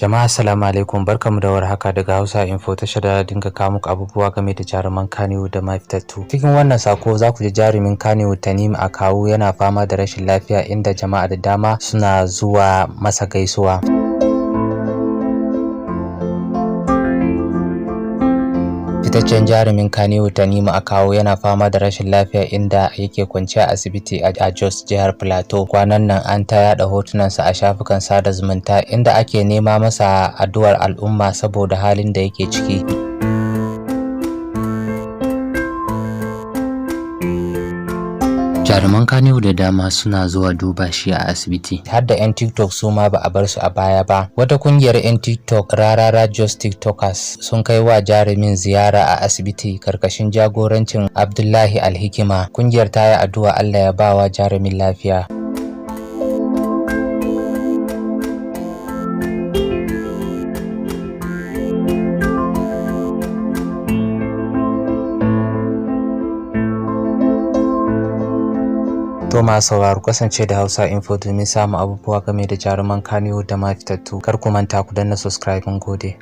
Jama'a, assalamu alaikum, barkamu da warhaka daga Hausa Info, tashar da dinga kawo muku abubuwa game da jaruman Kannywood da ma fitattu. Cikin wannan sako za ku ji jarumin Kannywood Tanimu Akawu yana fama da rashin lafiya, inda jama'a da dama suna zuwa masa gaisuwa. Fitaccen jarumin Kannywood Tanimu Akawu yana fama da rashin lafiya, inda yake kwance a asibiti a Jos, jihar Plateau. Kwanan nan an ta yada hotunansa a shafukan sada zumunta, inda ake nema masa addu'ar al'umma saboda halin da yake ciki. Jaruman Kannywood da dama suna zuwa duba shi a asibiti. Har da 'yan TikTok su ma ba a bar su a baya ba. Wata kungiyar 'yan TikTok, Rarara Jos TikTokers, sun kai wa jarumin ziyara a asibiti karkashin jagorancin Abdullahi Alhikima. Kungiyar ta yi addu'a Allah ya ba wa jarumin lafiya. To masu sauraro, kasance da Hausa Info domin samun abubuwa game da jaruman Kannywood da ma fitattu. Kar ku manta ku danna subscribe. Mun gode.